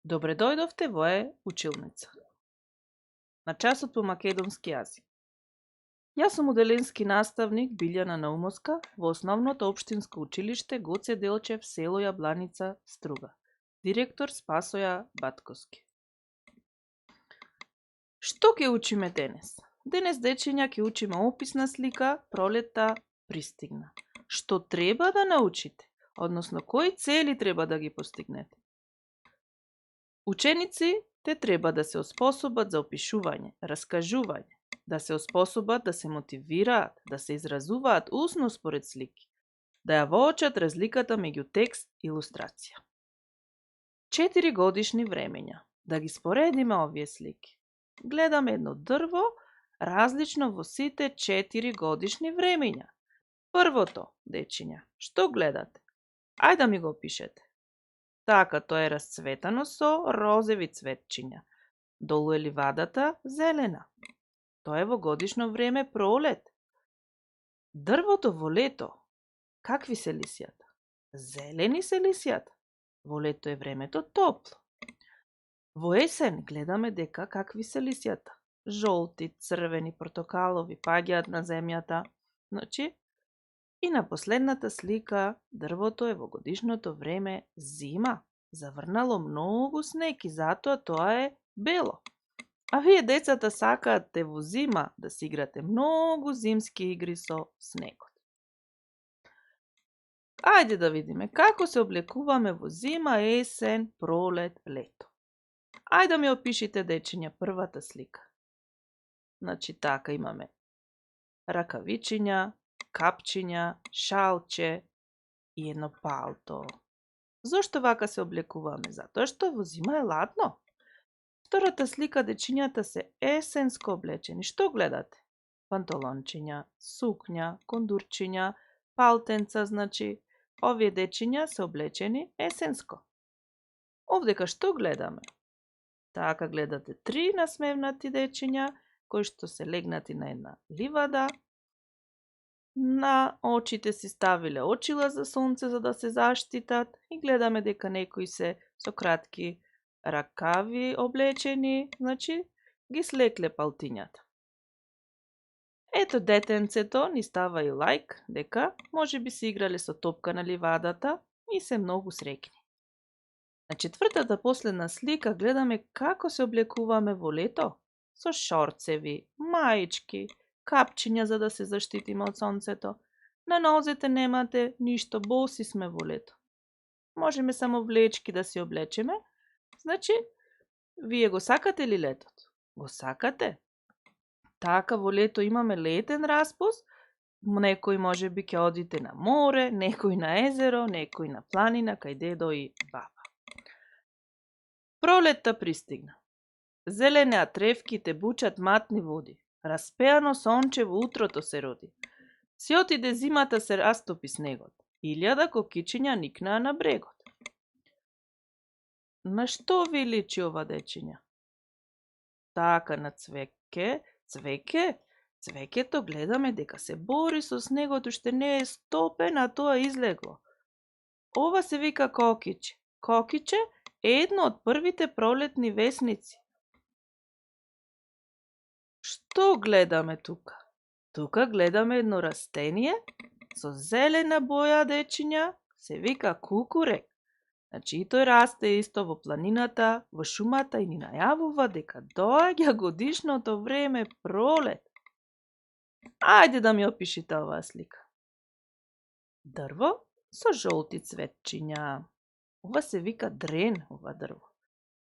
Добре дојдовте во училница. На часот по македонски јазик. Јас сум уделенски наставник Билјана Наумовска во основното општинско училиште Гоце Делчев, село Јабланица, Струга. Директор Спасоја Батковски. Што ќе учиме денес? Денес, дечиња, ќе учиме описна слика "Пролетта пристигна". Што треба да научите? Односно, кои цели треба да ги постигнете? Учениците треба да се оспособат за опишување, раскажување, да се оспособат да се мотивираат, да се изразуваат усно според слики, да ја воочат разликата меѓу текст и илустрација. 4 годишни времења. Да ги споредиме овие слики. Гледаме едно дрво, различно во сите 4 годишни времења. Првото, дечиња, што гледате? Ајде да ми го опишете. Така, тоа е расцветано со розови цветчиња. Долу е ливадата зелена. Тоа е во годишно време пролет. Дрвото во лето. Какви се лисјата? Зелени се лисјата. Во лето е времето топло. Во есен гледаме дека какви се лисјата. Жолти, црвени, портокалови паѓаат на земјата. Значи, и на последната слика, дрвото е во годишното време зима. Заврнало многу снег и затоа тоа е бело. А вие, децата, сакаате во зима да си играте многу зимски игри со снегот. Ајде да видиме како се облекуваме во зима, есен, пролет, лето. Ајде да ми опишите, дечиња, првата слика. Значи така имаме ракавичиња, капчиња, шалче и едно палто. Зошто вака се облекуваме? Затоа што во зима е ладно. Втората слика, дечињата се есенско облечени. Што гледате? Панталончиња, сукња, кондурчиња, палтенца, значи овие дечиња се облечени есенско. Овдека што гледаме? Така гледате 3 насмевнати дечиња кои што се легнати на една ливада. На очите си ставиле очила за сонце за да се заштитат и гледаме дека некои се со кратки ракави облечени, значи ги слекле палтињата. Ето детенцето ни става и лајк дека може би се играле со топка на ливадата и се многу среќни. На четвртата последна слика гледаме како се облекуваме во лето со шорцеви, маички, капчиња за да се заштитиме од сонцето. На нозете немате ништо, боси сме во лето. Можеме само влечки да си облечеме. Значи, вие го сакате ли летот? Го сакате? Така во лето имаме летен распуст. Некој може би ќе одите на море, некој на езеро, некој на планина, кај дедо и баба. Пролетта пристигна. Зеленеа тревките бучат матни води. Распеано сонче во утрото се роди. Си отиде зимата, се растопи снегот. Илјада кокичиња никнаа на брегот. На што ви личи ова, дечиња? Така, на цвеќе. Цвеќето гледаме дека се бори со снегот, уште не е стопен, а тоа излегло. Ова се вика кокиче. Кокиче е едно од првите пролетни весници. Што гледаме тука? Тука гледаме едно растение со зелена боја, дечиња, се вика кукурек. Значи и тој расте исто во планината, во шумата и ни најавува дека доаѓа годишното време пролет. Ајде да ми опишите оваа слика. Дрво со жолти цветчиња. Ова се вика дрен, ова дрво.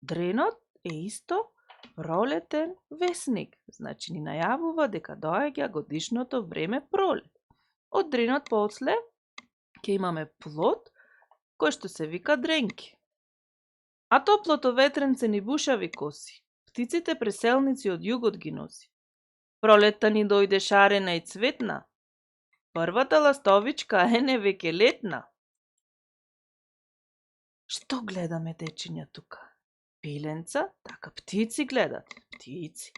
Дренот е исто пролетен весник, значи ни најавува дека доаѓа годишното време пролет. Од дренот после ќе имаме плод кој што се вика дренки. А топлото ветренце ни бушави коси. Птиците преселници од југот ги носи. Пролетта ни дојде шарена и цветна. Првата ластовичка ене веќе летна. Што гледаме, дечиња, тука? Пиленца, така птици гледат, птици.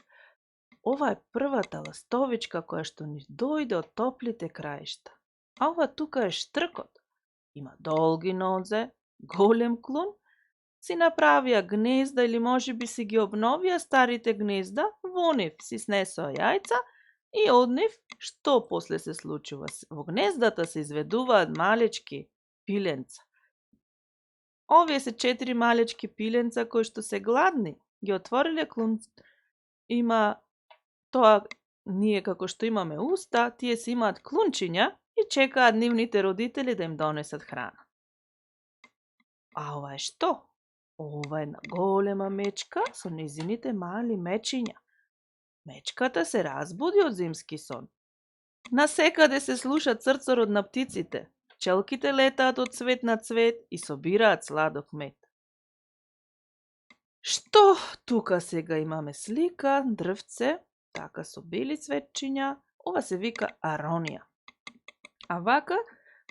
Ова е првата ластовичка која што ни дојде од топлите краишта. А ова тука е штркот. Има долги нозе, голем клун, си направија гнезда или можеби си ги обновија старите гнезда, во нив си снесоа јајца и од нив што после се случува? Во гнездата се изведуваат малечки пиленца. Овие се 4 малечки пиленца кои што се гладни, ги отвориле клунц. Има тоа, ние како што имаме уста, тие си имаат клунчиња и чекаат нивните родители да им донесат храна. А ова е што? Ова е една голема мечка со незините мали мечиња. Мечката се разбуди од зимски сон. Насекаде се слуша црцорот на птиците. Пчелките летаат од цвет на цвет и собираат сладок мед. Што тука сега имаме слика, дрвце, така со бели цветчиња, ова се вика аронија. А вака,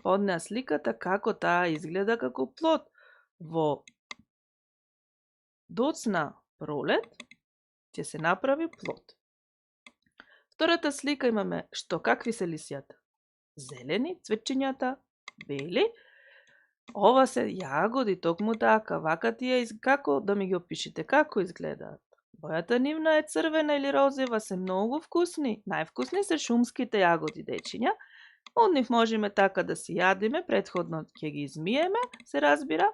под неа сликата како таа изгледа како плод. Во доцна пролет ќе се направи плод. Втората слика имаме што, какви се лисјата? Зелени, цветчињата, бели. Ова се јагоди, токму така, вака тие, како да ми ги опишите, како изгледаат? Бојата нивна е црвена или розева, се многу вкусни. Највкусни се шумските јагоди, дечиња. Од нив можеме така да си јадиме, претходно ќе ги измиеме, се разбира,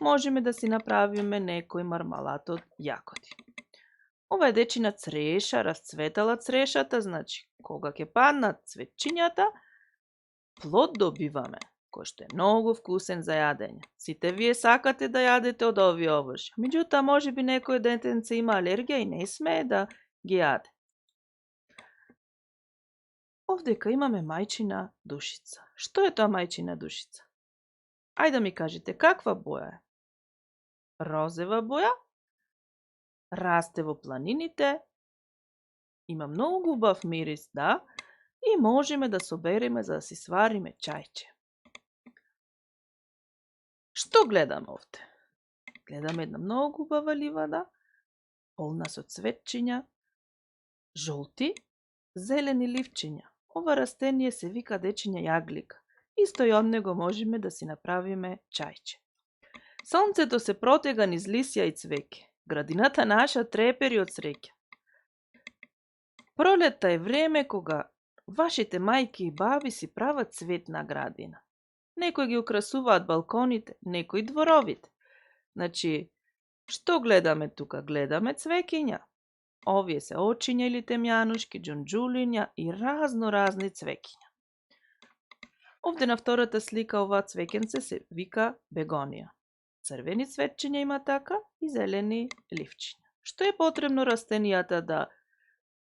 можеме да си направиме некој мармалат од јагоди. Ова е дечина цреша, расцветала црешата, значи, кога ќе паднат цветчињата, плод добиваме, кој што е многу вкусен за јадење. Сите вие сакате да јадете од овие овошја, меѓутоа можеби некој детенце има алергија и не смее да ги јаде. Овдека имаме мајчина душица. Што е тоа мајчина душица? Ајде да ми кажете, каква боја е? Розева боја, расте во планините, има многу убав мирис, да, и можеме да собереме за да си свариме чајче. Што гледаме овде? Гледаме една многу убава ливада, полна со цветчиња, жолти, зелени ливчиња. Ова растение се вика дечиња јаглика. Исто и од него можеме да си направиме чајче. Сонцето се протега низ лисја и цвеќе. Градината наша трепери од среќа. Пролетта е време кога вашите мајки и баби си прават цветна градина. Некои ги украсуваат балконите, некои дворовите. Значи, што гледаме тука? Гледаме цвекиња. Овие се очиња или темјанушки, џунџулиња и разни цвекиња. Овде на втората слика ова цвекенце се вика бегонија. Црвени цветчиња има така и зелени ливчиња. Што е потребно растенијата да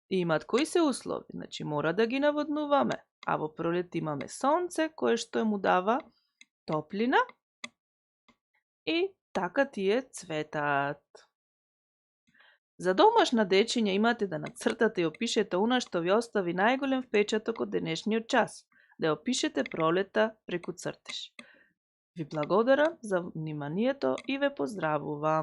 имат? Кои се услови? Значи, мора да ги наводнуваме. А во пролет имаме сонце, кое што му дава топлина и така тие цветаат. За домашна дечиња имате да нацртате и опишете она што ви остави најголем впечаток од денешниот час. Да ја опишете пролета преку цртеж. Ви благодарам за вниманието и ве поздравувам.